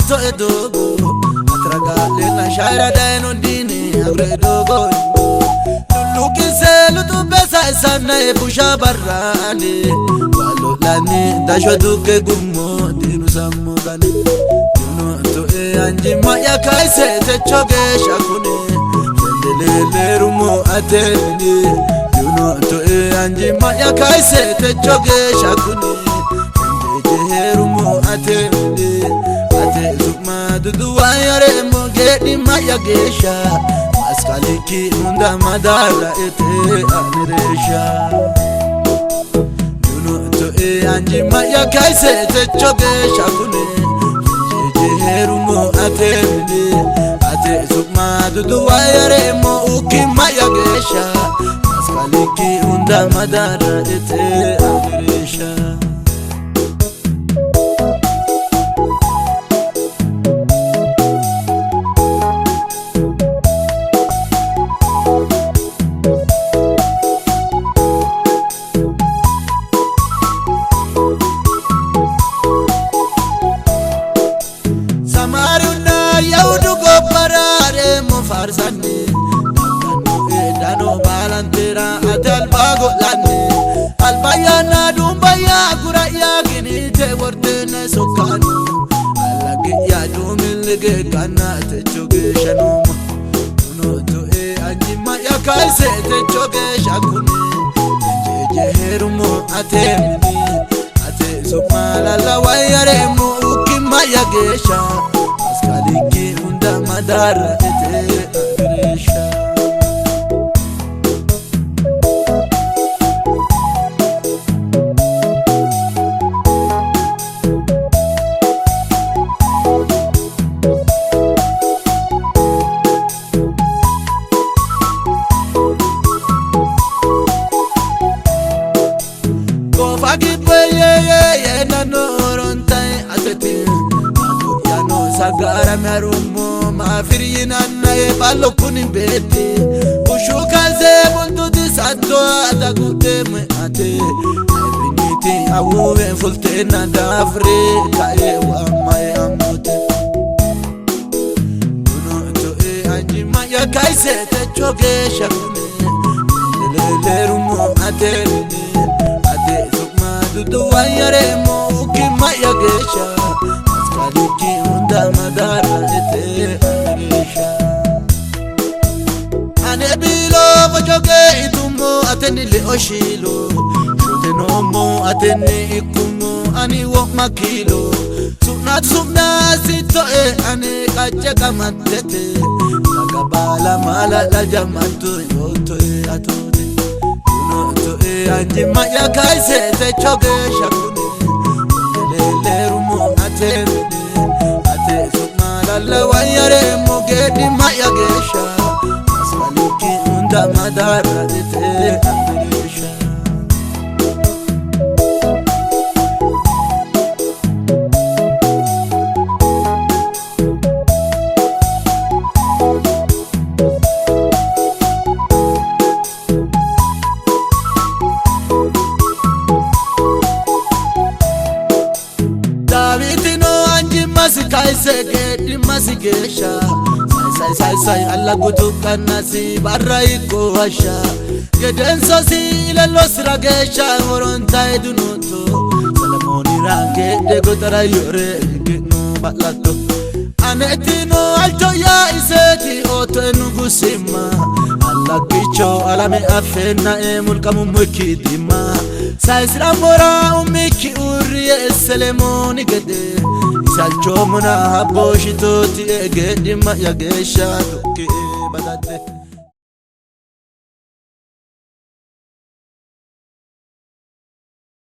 Toe doogo atira gaa'leenna shaira dayino diini agure doogo lulluqise luxubbe saysanna busha barraani waallo'lanni dasho dukke gummo diinu sammo gane diinu toe anjimma'ya kayse techo geeshsha kune fendeleleerumo ateeni diinu toe anjimma'ya kayse techo geeshsha kune fendejeheerumo ateeni ate su'ma duduwa yareemmo geedhimma'ya geeshsha masqalikki hunda madaara ete anireesha Duno toe anjimma'ya kayse techo geeshsha kune fenjejeheerumo ateeni ate su'ma duduwa yareemmo ukkimma'ya geeshsha masqalikki hunda madaara ete anireesha. Samaariwna Yahudu gobbara reemmo faarsanni dagganno eedano baalantera ate alba go'lanni albayyaanna duumbayya gura'ya giniite worteenne sokkaano allaggi'ya duumilli geegganna techo geeshsha noommo duno toe anjimma'ya kayse techo geeshsha kune jeejeheerumo ate mini ate su'ma lallawayyareemmo ukkimma'ya geeshsha masqalikki hunda madaara ete abireeshsha. Goofa gibbeeyyeeyye naannoo Orontay ateti Maatooyyaanoo sagaarame harummoo maafiriyinannaye ballo kun hin beetti Bushuu kaasee buntuti sattoo ata guuteeme ate Ayirinyiti awuuween fulteenna daafree ka'ee waammaye ammote Duno to'e anjimma'ya kayse techo geeshsha kune Leleerumo ate ate su'ma duduwayyareemmo ukkimma'ya geeshsha masqalikki hunda madaara ete anireeshsha. Ane biilo bocoge itummo atenni le'o shiilo shote noommo atenni ikkummo ani wo'ma kiilo su'naatu su'na sittoe ane qacce qamattete daga baala maala'la jammattu yoottoe atoote duno toe anjimma'ya kayse techo geeshsha kune leleerumo ate mine ate su'ma lallawayyareemmo geedhimma'ya geeshsha masqalikki hunda madaara ete anireeshsha. Daawitino anjimmasi kayse geedhimmasi geeshsha sai sai sai allagu tuqqannasi barra ikko hashsha gedensosi ilellosira geeshsha horontay dunootto Selemoonira geedhe goxara yore ge'no ba'latto anetino halcho'ya iseeti oottoe nugusimma allaggicho alame affeennae mulqamummo ikkidimma sayisirammora umikki uurriye Selemooni gede isalchoommona habbooshitooti geedhimma'ya geeshsha tokkie badadde.